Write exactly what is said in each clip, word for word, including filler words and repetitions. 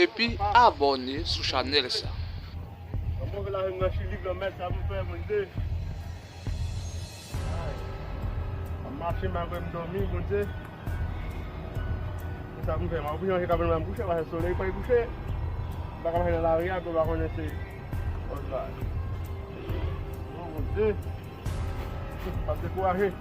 epi abòne sou chanèl sa. Mwen move lavi m nan Chili, Granmèt, sa pou m fè, Bondye. Ay. M ap mache malgre m dòmi, Bondye. Sa pou m fè, m ap oblije ranje kabann mwen kouche, paske solèy pral kouche. M pa ka mache nan lari a, pou m pa konnen se kòz la. Non, Bondye. Pa dekouraje.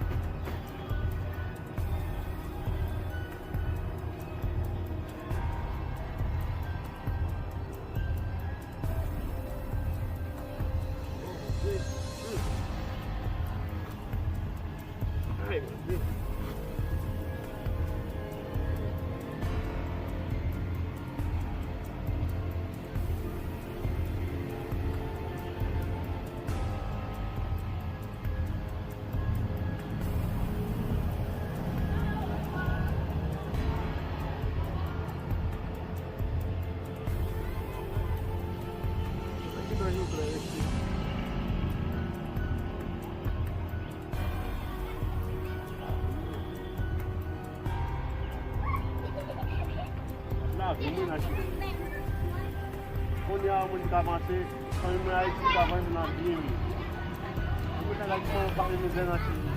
Lavi mwen nan Chili. Kounye a, moun ka panse, fanmi mwen Ayiti ka panse nan byen. Mwen nan Ayiti, mwen pase mizè nan Chili.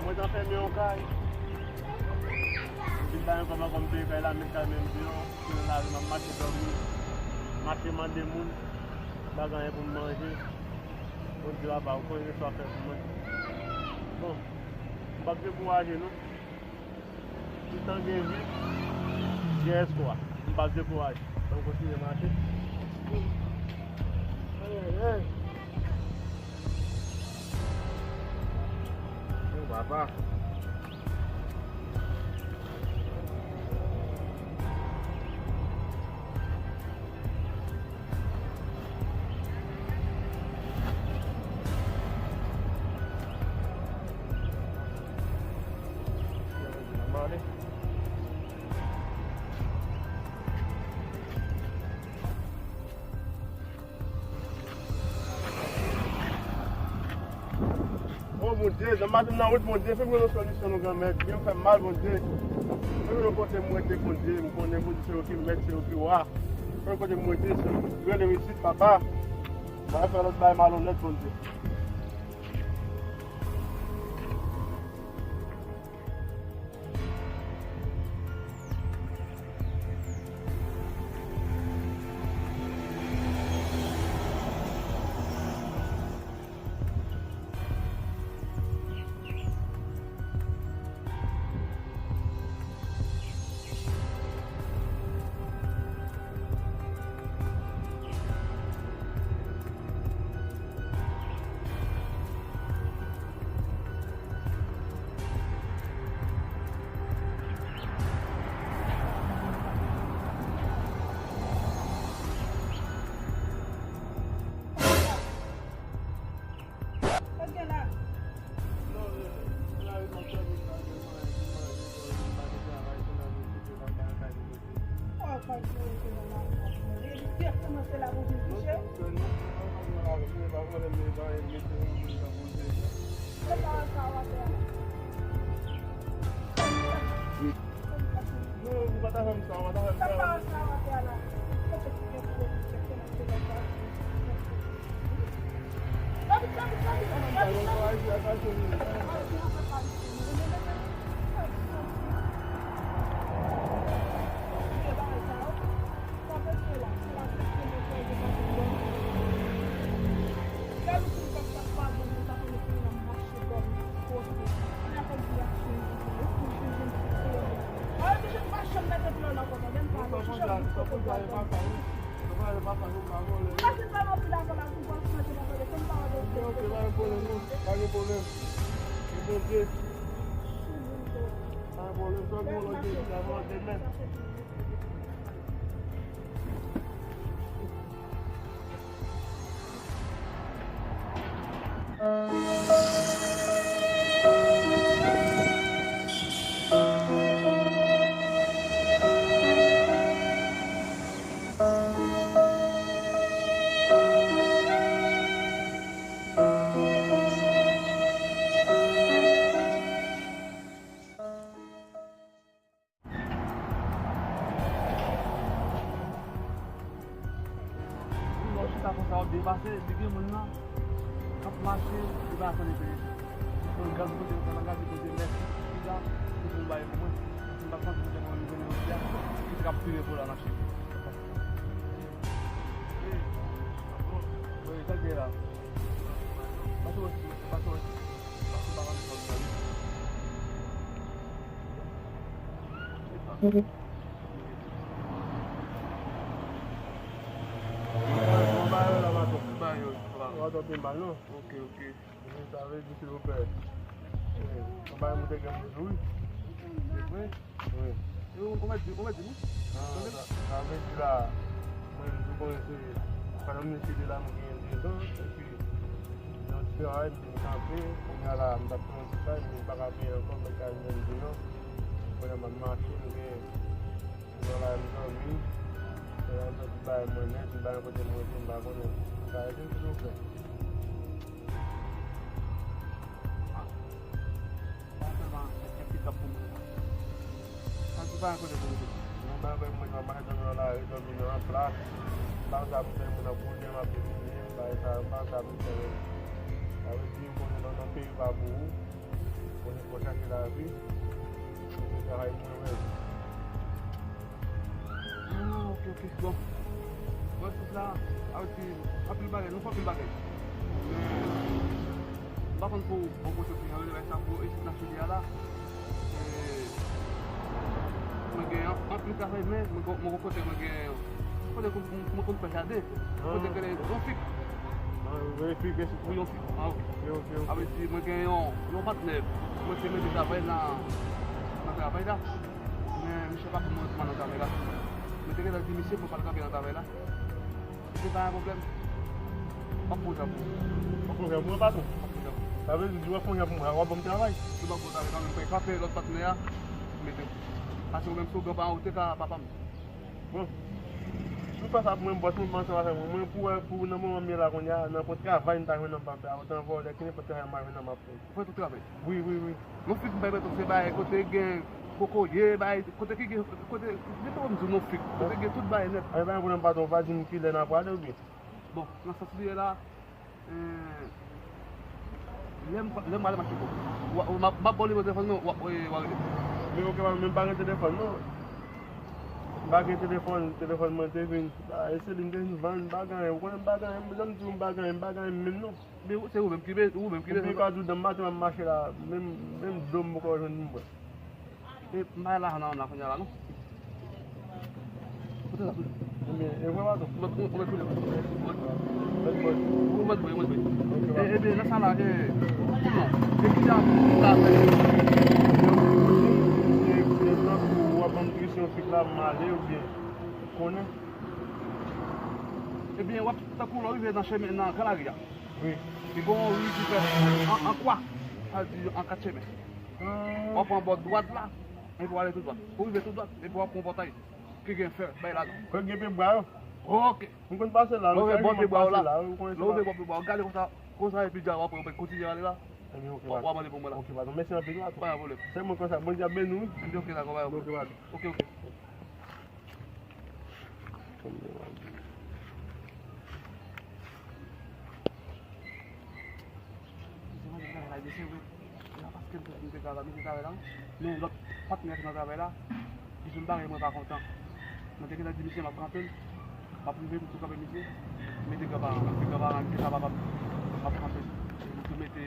Mwen t anfèmen yon kay. Epi bay yon kòman kòm te kay la, met kay menm deyò, se nan lari m ap mache dòmi, mache mande moun, m pa gen anyen pou m manje. Bondye papa, ou konnen sa w fè pou mwen. Bon, m p ap dekouraje non. Toutan gen vi, gen espwa. M p ap dekouraje. Ann kontinye mache. Ay, ay, ay. O papa. O Bondye, nan maten nan wout, Bondye, fè m jwenn yon solisyon non, Granmèt. Byen fè m mal, Bondye. Fè m jwenn yon kote m rete, Bondye. M konnen, Bondye, se ou ki mèt, se ou ki wa. Fè m jwenn kote m rete, se ou ki rele m isit, papa. M pa fè lòt bagay malonèt, Bondye. Sa k gen la? Ou ap bay pou rete nan lari w ap mande li dirèkteman se la pou vin kouche. Se pa sa w ap fè a. Non, ou pa ta fè m sa, ou pa ta fè m sa. Se pa sa w ap fè a la. Kote ki gen pou rete dirèkteman se la pou vin kouche. Li pase, li gen moun nan k ap mache, li pa konn peye. Donk, gad kote, gad kote mèsi ki la, li fè yon bagay pou mwen. Si m pa t panse se te mwen li konnen jodi a, ki t ap pire pou la mache. Wi, sa k gen la? Pase wè, pase wè. Pase pa nan telefòn nan. Bon, bagay la, patwon. Bagay yo, papa. Patwon pi mal, non? Ok, ok. Sa vle di, silvouplè, eh, yon bagay mwen te gen pou di w, wi. Se vre? Wi. Yo, ou mèt di, ou mèt di, non? Ah, sa, sa vle di la, mwen, ou konnen se, pandan mwen te la, mwen gen de zan, epi, yon ti travay, mwen te kanpe, kounye a la, mwen t ap fè yon ti travay, mwen pa ka peye ankò, mwen ka jwenn deyò, kounye a m ap mache, mwen gen, mwen la, m dòmi, mwen la, m soti bay mwen nèt, m bay kote mwen rete, m pa konnen, mwen ka ede m, silvouplè. Pa sèlman fè, fè pikap pou mwen. Sa di pa yon kote pou mwen. Mwen pa yon kote pou mwen, mwen pa dòmi nan lari, dòmi nan plas. Pa sa pou fè moun ap boule m, ap depile m, pa sa, pa sa pou fè. Sa vle di, m konnen nan, nan peyi pa pou ou. Konnen fò chache lavi. Mwen se travay mwen menm. Ah, ok, ok. Bon. Bon, tout la, sa vle di, anpil bagay, nou fè anpil bagay. Men, m pa konn pou bon kote pou yo rele sa pou esit nan Chili a la. E, mwen gen an-, anpil travay, men mwen gon, mwen gon kote mwen gen, kote pou, pou mwen konn fè jaden. Kote ke yon fik. Ah, yon fik, esit. Wi, yon fik. Ah, ok. Ok, ok, ok. Sa vle di, mwen gen yon, yon patnè, mwen te mete travay nan, nan travay la. Men misye pa konn mwen nan travay la. Mwen te gentan di misye pou l pa t kanpe nan travay la. Se pa yon pwoblèm. M ap fè yon jan pou ou. W ap fè yon jan pou mwen, patwon? M ap fè yon jan pou ou. Sa vle di, w ap fè yon jan pou mwen, w ap ban m travay? Si w ap fè yon travay kanmenm, mwen kanpe lòt patnè a, mete. Paske ou menm, si w gen pa, ou te ka papa m. Bon. Si w fè sa pou mwen, bòs, mwen pa ansanm avè mwen. Mwen, pou, pou nan moman m ye la kounye a, nenpòt travay m ta jwenn nan m p ap fè. Otan vòlè, ki nenpòt travay m ta jwenn nan m ap fè. Ou fè tout travay? Wi, wi, wi. Non fik m bay mèt se bay kote gen kokoye, bay kote ki gen, kote, gen pou m di w non fik, kote gen tout bay nèt. Ay, pa gen pwoblèm, patwon, pa di m kilè n a prale oubyen? Bon, nan sans li ye la, eh, lè m, lè m prale m ap cheke w. W a, w a, m ap, m ap ba w nimewo telefòn mwen, w a, w a, w a rele. Men ok, men m pa gen telefòn non. M pa gen telefòn, telefòn mwen te vin, ah, e Celine te vin vann, m pa gen anyen. Ou konnen m pa gen anyen, jan m di w m pa gen anyen, m pa gen anyen menm non. Men ou, se ou menm ki be-, ou menm ki bezwen. Ou ka di w demen maten m ap mache la, menm, menm dlo m poko jwenn pou m bwè. E m pa gen lajan nan men m la kounye a la non. Kote sa tou? Ebyen, e vre, patwon? Ou mèt, ou, ou mèt koule. Mèt bwè. Ou mèt bwè, ou mèt bwè. Ok, e, patwon. Ebyen, nan sa la, e, di non. E ki jan pou m ta fè? E, e, e, tankou w ap ban m diskisyon fik la, m ale oubyen ou konnen? Ebyen, w ap, tankou lè w rive nan chemen, nan Gran Lari a. Wi. Li gon ri ki fèt an, an kwa, sa vle di an kat chemen. Ah. W ap pran bò dwat la, epi w ale tou dwat. Pou w rive tou dwat, epi w ap pran pòtay ki gen fè bay ladan. Kote gen pye bwa yo? Ok. M konn pase la, wi, bò pye bwa yo la. Lè w rive bò pye bwa yo, gade konsa, konsa epi dja w ap kontinye ale la. Ebyen, ok, w ap mande pou mwen la. Ok, patwon. Mèsi anpil, patwon. Pa gen pwoblèm. Sèlman konsa, Bondye ap beni w. Ebyen, ok, dakò, pa gen pwoblèm. Ok, patwon. Ok, ok. Men lòt patnè ki nan travay la, li jwenn bagay mwen pa kontan. Mwen te gentan di misye m ap kanpe l, m ap rive m tou kanpe misye, mete granparan, mete granparan, mete granparan, m ap kanpe l, m tou mete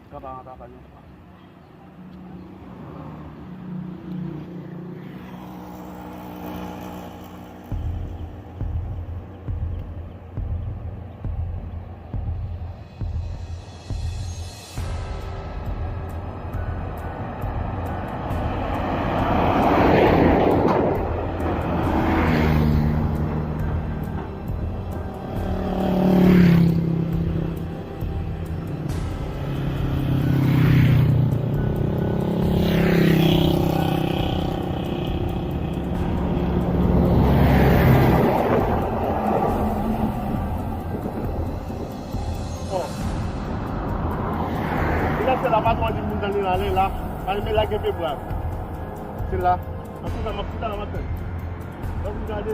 granparan travay yon fwa. Bon. Li la, se la patwon an di moun nan li ale la. Pale men la gen pye bwa. Se la. An tou ka, m ap chita la, m ap tann. Mwen vin gade.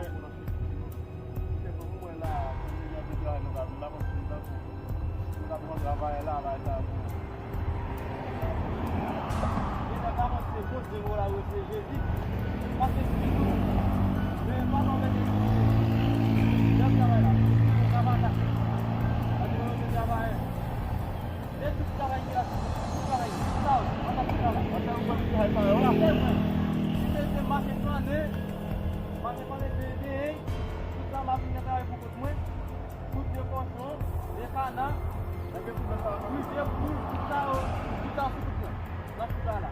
travay. Se pou mwen la, se mwen ki travay nan kay, m pa konn si m tankou. M pa konn travay la, bagay sa pou. Gentan ka monte, Bondye, ou la, ou se Jezi. Pase sou nou. Men pa nan mete sou nou. Lè travay la. Travay la. Pase nou se travay. E tout travay ki la, tout travay, tout sa, an pa travay. An pa travay, travay, travay, wala. Se vre. Si se, se mache flannen, mache flannen, bebe, tout sa, m ap vin travay pou kont mwen. Tout de kòchon, de kana, plizyè poul, tout sa, tout sa sou kont mwen. Nan tout sa la.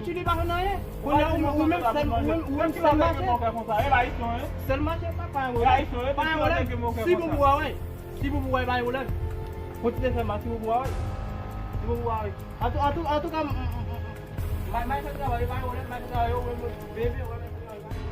Richie li pa jwenn anyen. Kounye a ou menm, ou menm sèl, ou menm, ou menm sèl mache. Sèl mache pa, pa yon pwoblèm. Pa yon pwoblèm. Si Boubou a wè, si Boubou a wè, pa yon pwoblèm. Kontinye fè mal, si Boubou a wè. Si Boubou a wè. An tou, an tou, an tou ka, m, m, m, m, m, may, may fè travay, pa yon pwoblèm, may fè travay, yo, yo, yo, bebe, yo, yo, yo, yo.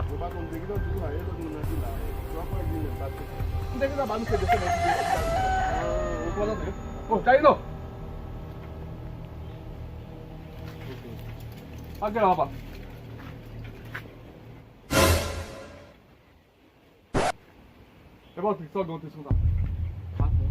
Ou pa konn de ki lòt jou a, e lòt moun nan ki la. Yo ap pran ginen, pa t. M te gentan ba misye de semèn ki vini. Ou konn antre? Oh, Carino! Pa gen la, papa. E pa w te sòl nan te sou la. Patwon.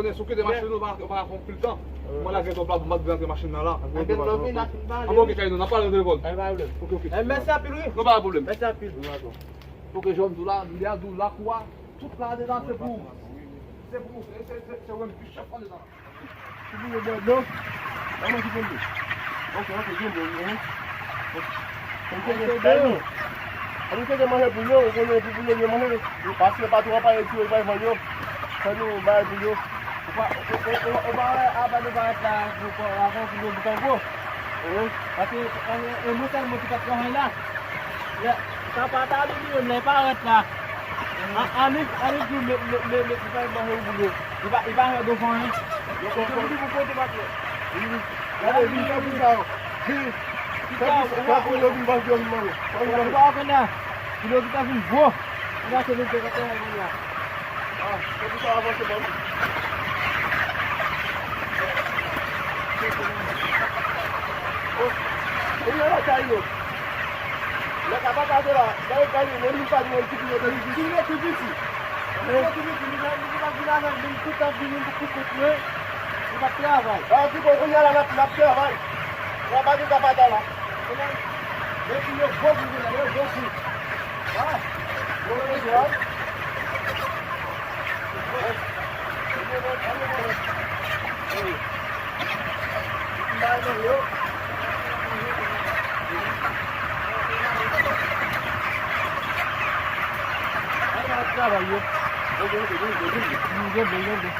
konnen si w kite machin ou pa, ou pa ka fè yon pil tan. Mwen lage yon pla pou m rantre machin nan la. Anben, lòt vin ap vin pale. Anben, ok, Kayno, n ap pale nan telefòn. Ay, pa pwoblèm. Ok, ok. Ay, mèsi anpil, wi. Non, pa pwoblèm. Mèsi anpil. Ok, jan m di w la, m di a di w lakou a, tout la andedan se pou ou. Se pou ou. Se, se, se, se ou menm ki chèf andedan. Pou boule bò dlo. Kòman ki pou l ye? Ok, ok, gen dlo, wi, hein. Ok. Ann teke, ann teke manje pou yo, ou konnen pou, pou yo gen manje, paske pa twò pa yo tire bay vann yo. Fò nou bay pou yo. Ou pa, ou, ou, ou, ou pa wè, apa nou pa rete la pou, pou, pou, pou yo bout an gwo. Hein? Paske, e, e, e mwen sèlman ki t ap travay la. Lè, Sa pa ta li menm la, li parèt la. An, annik, annik di met, met, met, met, li pa manje ou boule. Li pa, li pa fè do fon, hein. Yo konprann. Li pou kote pa twò. Gade, vin fè pou sa yo. Vin. Fè pou sa, fè pou yo vin pase yo vin manje. Ou pa konn la. Pou yo ki ta vin gwo. Ou pa konn nou fè kòtè la. Ah, se pou sa avanse, ban m. Oh, e yo lakay yo. Lè ka pa pase la, gade, gade, menm li pa di yon ti pitit, li di, li pi piti. Li pi piti, li pa, li pa vin avè l, menm tout ap vini pou, pou kont mwen, li pa travay. Ah, ti bon, kounye a la, n ap, n ap travay. Travay ki ka pata la. Depi yo gwo pou vin la, yo gwo pou. Ah, gwo pou vin la. Travay yo. Yo gen, yo gen, yo gen.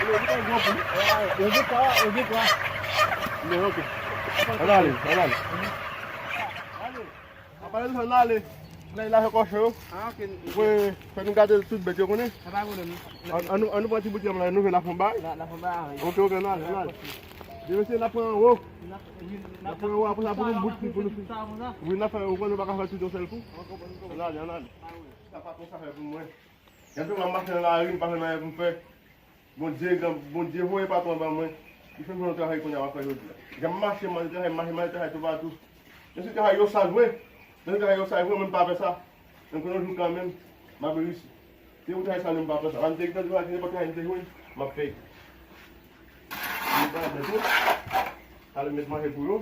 Yo gen twa, yo gen twa. Yo gen twa. Ann ale, ann ale. Apa nou fè n ale. Lè l la fè kòchon yo. Ah, ok. Fè, fè nou gade tout bèt yo konnen. Sa pa pwoblèm. An, an nou, an nou pran ti bout yanm la, nou fè la fon bay. La, la fon bay, wi. Ok, ok, n ale, n ale. Demen se n ap pran anwo. N ap pran anwo, apre sa pou nou bout, pou nou. Wi, n ap fè, ou konn nou pa ka fè tout yon sèl kou. N ale, n ale. Sa pa twò sa fè pou mwen. Gen tou m ap mache nan lari, m pa jwenn anyen pou m fè. Bondye, gran, Bondye voye patwon an ban mwen. Li fè m jwenn yon travay kounye a m ap fè jodi a. Jan m mache, m al travay, m mache, m al travay toupatou. Men se travay yo sal vre. Men se travay yo sal vre, men m pa pè sa. Men m konnen yon jou kanmenm, m ap reyisi. Se yon travay sal, men m pa pè sa. Pa m te gen travay, nenpòt travay m te jwenn, m ap fè. M pa pè tou. Talè m met manje pou yo.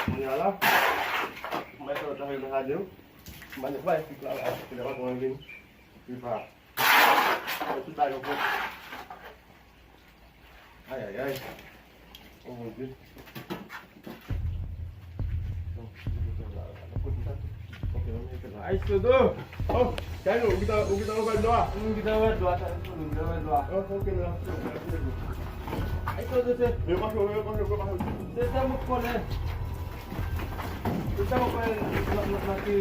Kounye a la, m al fè yon travay nan jaden yo. M al netwaye fik la, la, fik la, patwon an vini. Li pa. Tout bagay yo fèt. Ay, ay, ay. Oh, mon Dieu. Ay, Sodo. Oh, Daniel, ou gentan, ou gentan ouvè dlo a? M gentan ouvè dlo a, sa, m gentan ouvè dlo a. Oh, ok, la. Ay, Sodo, se. Men, pa fè, pa fè, pa fè. Se, se mwen k konnen. Se sa mwen konnen nan, nan, nan ki,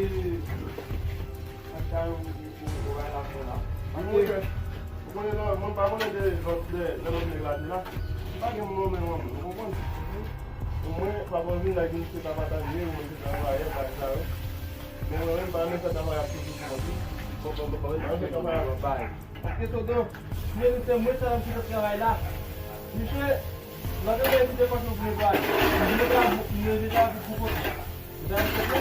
nan ki ou, ou, ou bay la fè la. Mwen, ou konnen la, mwen pa konnen de lòt, de, de lòt nèg la di la. M pa gen moun nan men mwen, ou konprann? Mwen, pa konn vin la di se pa pataje, mwen se travayè, bagay sa yo. Men mwen menm, pa renmen fè travay ap toujou pou mwen. Bon, bon, bon, bon, pa renmen fè travay ap. Paske Sodo, mwen se mwen sèl ki fè travay la. Misye, lòt yo te evite kòchon pou netwaye. Mwen te ap, mwen te ap pou kote. Mwen te ap kote,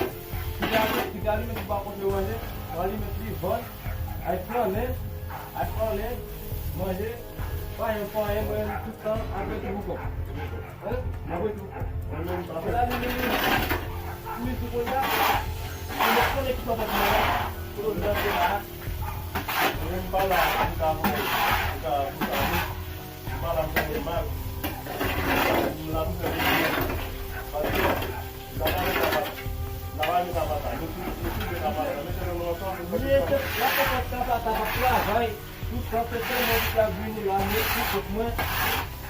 ki te ap, ki te alimen pou ba kòchon yo manje, mwen alimen li, vann, ay flannen, ay flannen, manje, pa yon, pa yon, mwen tout tan ap rete pou kòm. Hein? Mwen rete pou kòm. Mwen menm pa fè. Mwen alimen li, mwen sou kote a, mwen konnen ki sa fè pou mwen, pou yo vin antre la. Mwen menm pa la pou ta, pou ta, pou ta, m pa la pou fè mal. M la pou fè byen. Paske m pa ta met apata. M pa ta met apata. Nou tou, nou tou met apata. Mete nou ansanm pou fè. Li te la konprann sa pa ta travay. Tout tan se sèlman pou ta vini la, mwen pou kont mwen.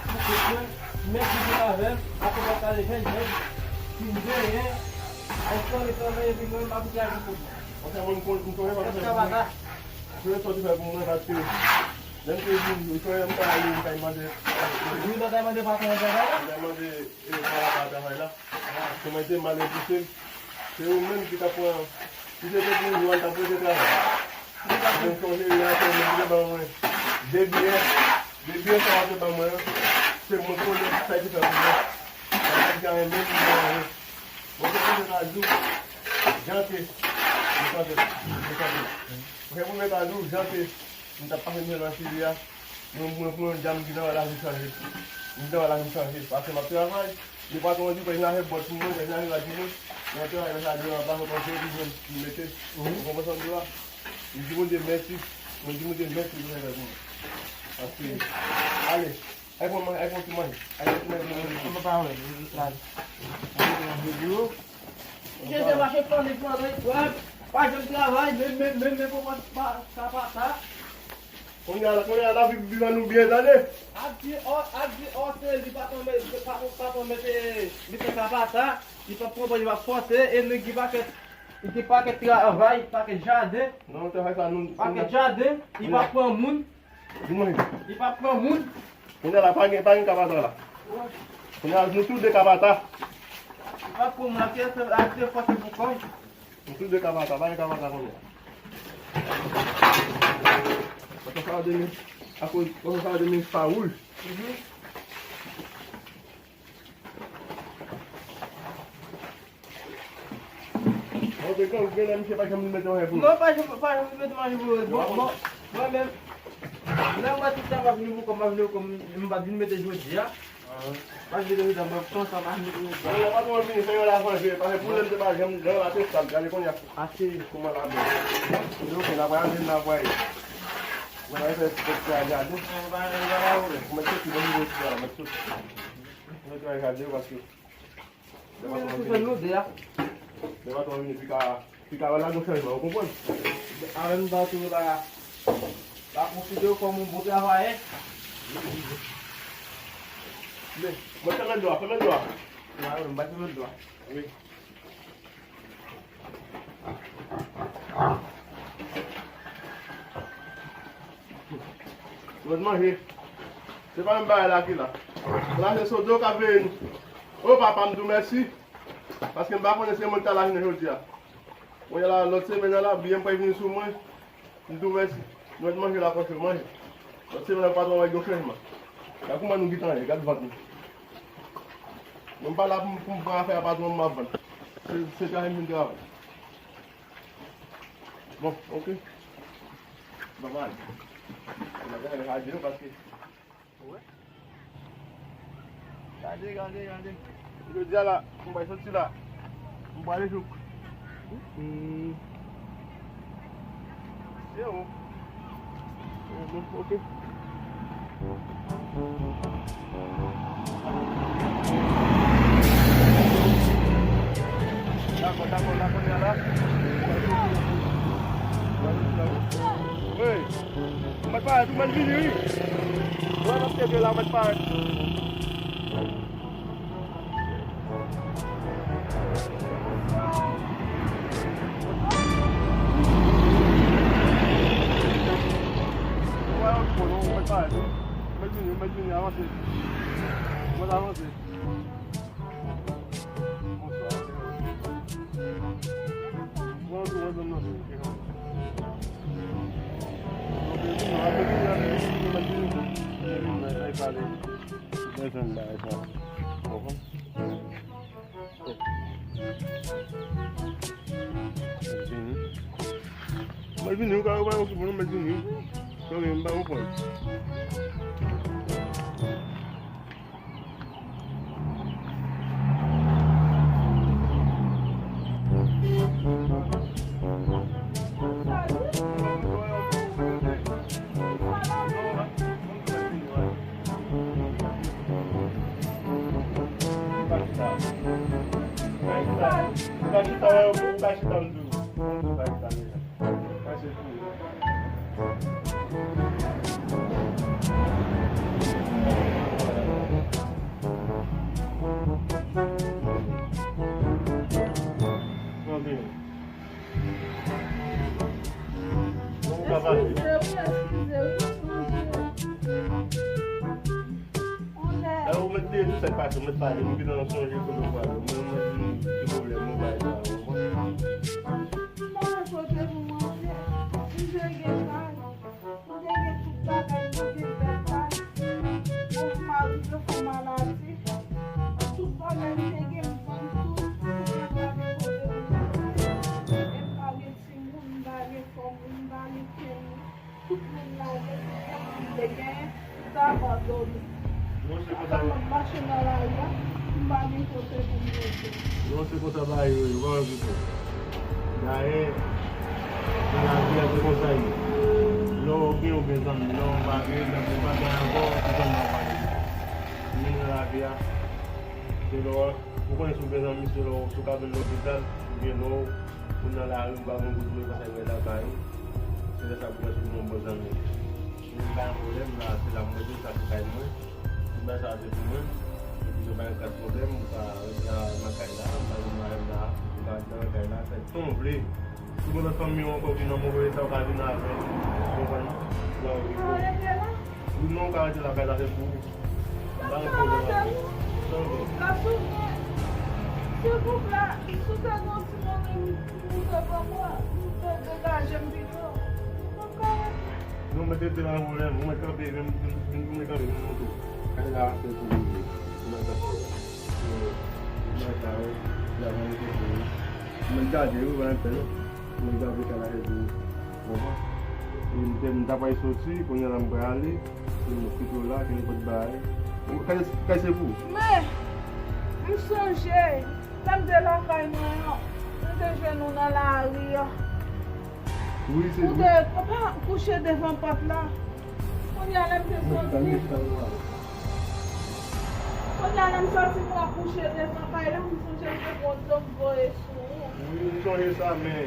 Pou kont mwen. Mèt ki vin avè m, akonprann sa de jèn nèg ki m genyen. Èske w travay epi mwen, m ap travay pou kont mwen? Anfen, mwen, m kon-, m konnen pa fè. Èske pa ta? Mwen sòti fè pou mwen paske lè m te vin, m konnen m ta ale, m ta mande. Wi, m ta mande patwon an travay la. M ta mande, e, pa la pa travay la. Kòman te mal enpousiv. Se ou menm ki ta pran, si se te pou ou, an ta pran te travay. Mwen sonje lè a, se ou menm ki te ban mwen de biyè, de biyè sa ou te ban mwen an. Se mwen konnen sa ki fè pou mwen. Sa ki fè mwen menm mwen. Mwen te konnen ta di w, Jante, mwen chante, mwen chante. Mwen te konnen ta di w, Jante, mwen t ap pase mwen nan siri a. Mwen, mwen, mwen, dam ki nan lavi chanje. Mwen nan lavi chanje. Paske m ap travay. Li pa tande, pa nan bòt pou mwen, pa nan rad pou mwen. Mwen travay nan jaden an, pa konprann se yo ki jwenn pou mete. Ou konprann sa m di w la? Li di Bondye mèsi. Mwen di Bondye mèsi pou sa l fè pou mwen. Paske, ale. Ay pran manje, ay pran ti manje. Ay pran ti manje pou mwen. Mwen pa wè, la. Mwen te manje pou yo. Misye te mache flannen, flannen, wè, pa janm travay, men, men, men, men, pa, pa, sa pa sa. Kounye a la, kounye a la, viv, viv an nou byen, tande. Ap di, ò, ap di, ò, se li patwon, men, patwon, patwon mete, mete sa pa sa. Li p ap konprann, li p ap fòse, e nou gen pakèt, li gen pakèt travay, pakèt jaden. Non, travay sa, nou, pakèt jaden, li p ap pran moun. Di mwen. Li p ap pran moun. Kounye a la, pa gen, pa gen kapata la. Kounye a, nou tou de kapata. Li p ap pran moun, ap kite, ap kite fòse pou kò l. Nou tou de kapata, pa gen kapata kounye a. Pòsò sa a de mi, akoz pòsò sa a de mi fa wouj. Mhm. Bon, te kan, gen lè misye pa janm mete manje pou ou. Non, pa janm, pa janm mete manje pou ou. Bon, bon, mwen menm, lè mwen tout tan m ap vin pou kò m, m ap vin pou kò m, m pa t vin mete jodi a. Ah. Pa vin mete jodi a, mwen konsa m ap vin mete jodi a. Lè patwon an vini, fè yon lavanje, paske pou lè m te pa janm, lè m ate sal, gade kounye a. Ase. Kouman la bè? Yo, fè n ap ale, n ap ale. Mwen ap fè ti pèt la gade. Mwen soti, mwen soti la, mwen soti. Mwen te al gade yo paske Lè patwon vini, lè patwon vini, pika, pika wè la gon chanjman, ou konprann? Avè m tankou la, la konsidere w kòm yon bon travayè. Men, mwen fèmen dlo a, fèmen dlo a. Mwen pa fèmen dlo a. Wi. Lòt manje. Se pa menm bagay la ki la. La se Sodo k ap veye nou. O papa, m di w mèsi. Paske m pa konnen se mwen ki ta la jounen jodi a. Kounye a la, lòt semèn nan la, biyè m pral vini sou mwen. M di w mèsi. Lòt manje la, fòk yo manje. Lòt semèn nan, patwon an gen yon chanjman. Gad kouman nou gentan ye, gad vant nou. Mwen m pa la pou m, pou m pran afè a patwon an, m ap vann. Se, se travay m vin travay. Bon, ok. Bye bye. Mwen gade radyo paske. Gade, gade, gade. Jodi a la, m pral soti la. M prale jouk. Hmm. Se ou. Bon, ok. Dakò, dakò, dakò, kounye a la. Wi. Ou mèt parèt, ou mèt vini, wi. Wè, n ap cheke la, ou mèt parèt. Bezwen bagay sa. Konprann? Mwen vini. Mwen vini, ou ka, ou pa okipe nou, mwen vini. Ok, m pa konprann. Eskize wi, eskize wi, sonje. Lè ou mèt deye tout sa k pase, ou mèt pale, nou gentan sonje kote ou prale. Mwen, mwen di nou ki pwoblèm nou bay la, ou konprann? M pa wè kote pou m antre. M te gen kay. M te gen tout bagay, m te gen bèl kay. Bon, m mari m fè maladi. Tout bagay m te gen, m vann tout. Kounye a m pa gen kote pou m antre. E m pa gen timoun, m pa gen fanmi, m pa gen kenn. Tout moun lage, tout sa m te genyen, m te abandone. Sa fè m ap mache nan lari a, m pa gen kote pou m rete. Non, se konsa bagay yo ye, ou pa wè pito. Dayè, nan lavi a, se konsa ye. Lè w gen, ou gen zanmi. Lè w pa gen, zanmi w pa gen ankò, se zanmi w pa gen. Men nan lavi a, se lè w, ou konnen si w gen zanmi, se lè w, si w ka vin lopital, oubyen lè w, ou nan lari, ou pa gen kote w ye, konsa yo wè lakay ou. Se lè sa pou wè si w gen yon bon zanmi. Men m pa gen pwoblèm, la, se la mwen rete, sa se kay mwen. Tout bagay sa se pou mwen. Epi Yo pa gen kat pwoblèm, ou ka rete la nan kay la, ou ka vin nan la, ou ka rete nan kay la, fè tan w vle. Si w gen lòt fanmi w ankò ki nan move eta, ou ka vin avè l, ou konprann? La ou rete. Ou non, ou ka rete la, kay la se pou ou. Pa gen pwoblèm avè l. Sa w vle. Silvouplè, si w te gen yon ti monnen, ou te ban mwen, ou te degaje m pito. Mwen pa rete. Non, mwen te di la, pwoblèm, mwen kanpe, mwen, mwen, mwen kanpe, mwen monte. Kay la se pou ou. Mwen kanpe. Mwen ta fè. Mwen ta fè. Mwen gade, wi, mwen fè, non. Mwen gade kay la se pou ou. Konprann? E m te, m ta pral soti, kounye a la m pral ale. E m kite w la, gen nenpòt bagay. Kay, kay se pou ou. Men, m sonje, lè m te lakay mwen an, m te jwenn ou nan lari a. Wi, se vre. Ou te pa kouche devan pòt la. Kounye a lè m te soti. Kounye a lè m soti, mwen kouche devan kay la, m sonje m te pran dlo m voye sou ou. Wi, m sonje sa, men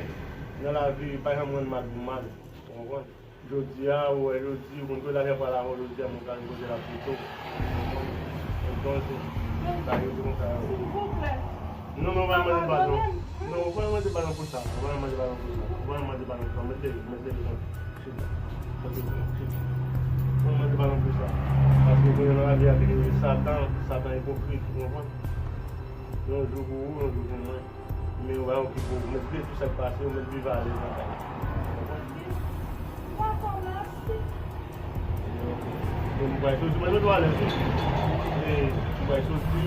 nan lavi, pa janm rann mal pou mal. Ou konprann? Jodi a, ou wè jodi, ou konn ke lajè pral avè w jodi a, mwen ka vin kote la pito. Ou konprann? Entonces, bagay yo se konsa yo. Silvouplè. Non, non, pa mande padon. Non, ou pa mande padon pou sa. Ou pa mande padon pou sa. Ou pa mande padon pou sa. Mete, mete, mete. Chita. Chita. Ou pa mande padon pou sa. Paske kounye a nan lavi a, se Satan, Satan ipokrit, ou konprann? Yon jou pou ou, yon jou pou mwen. Men ou pa okipe w, ou mèt bliye tout sa k pase, ou mèt viv alèz nan kay la. Ou konprann? Papa, mèsi. Bon, m pral soti, mwen mete w alèz wi. E, m pral soti.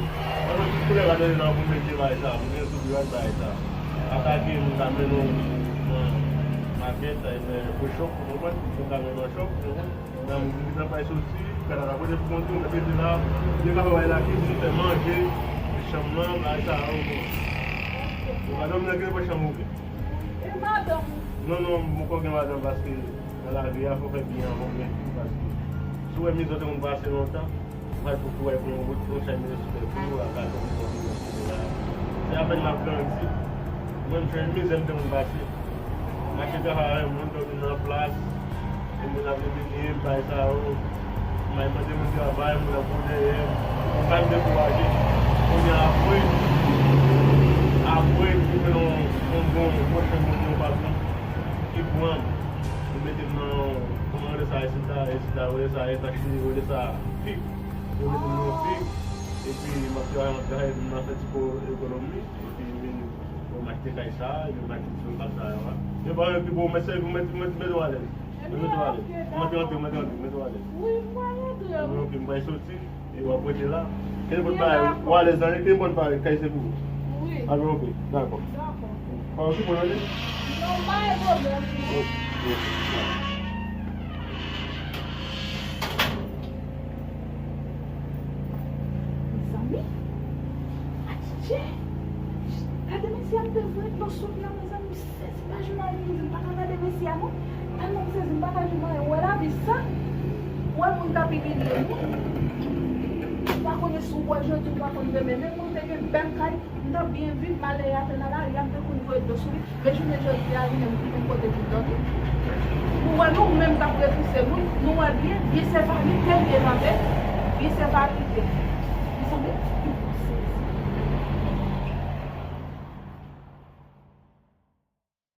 Mwen mwen tout koulè pa tande nan pou mete bagay sa, pou gen sou bagay sa. Atake m ka mennen w nan makèt, e, nan chòp, ou konprann? M ka mennen w nan chòp, ou konprann? Nan m gentan pral soti, kay la ta pote pou kont ou, mwen rete la, m te ka fè bagay la ki pou fè manje, chanm nan, bagay sa yo. Ou pa dòmi nan nenpòt chanm, oke? E madanm ou? Non, non, m poko gen madanm paske nan lavi a fò w fè byen avan w gen fi paske si w wè mizè w te konn pase lontan, ou pa t pou wè pou yon bout yon chay mete sou tèt ou, a ka tonbe yon milyon sou la. Se apèn m ap grandi. Mwen m chanje mizè m te konn pase. M achte travay avè moun, dòmi nan plas. E moun ap elimine m, bay sa yo. M al mande moun travay, moun ap kouri dèyè m. Mwen pa t dekouraje. Kounye a apre, apre, m jwenn yon, yon bon, yon bon pwochen moun, yon patwon ki pran m. Li mete m nan, kòman rele sa, esida, esida, rele sa, etanchite, rele sa, fik. Yo mete m nan yon fik. Epi, m ap travay, m ap travay, m ap fè ti po ekonomi. Epi, m vin, bon, m achte kay sa, epi m achte ti lokal sa yo a. Yo ba yo ki bon, mèt sèvi, mèt, mèt, mèt w alèz. Mwen mete w alèz. Mwen te antre, mwen te antre, mwen mete w alèz. Wi, m pral antre wi. Ok, m pral soti. E w ap rete la. Gen nenpòt bagay, w alèz la, gen nenpòt bagay, kay se pou ou. Wi. Alò, ok, dakò. Dakò. Pa okipe w, tande? Non, pa gen pwoblèm. Ok, ok. Mezanmi, adje, gade mesye a, m te voye dlo sou li a, mezanmi. Sezi, m pa jwenn anyen pou m di, m pa ka gade mesye a non. Tèlman m sezi, m pa ka jwenn anyen. Ou wè lavi sa? Ou wè moun k ap imilye moun? Ou pa konnen si w bwè jodi, ou pa konn demen. Men mwen te gen bèl kay, m t ap byen viv, malè a te nan lari a, m te konn voye dlo sou li. Men jounen jodi a, li menm, li menm kote pou l dòmi. Nou wè nou menm k ap repouse moun, nou wè byen, byen se vanite, byen vanite, byen se vanite.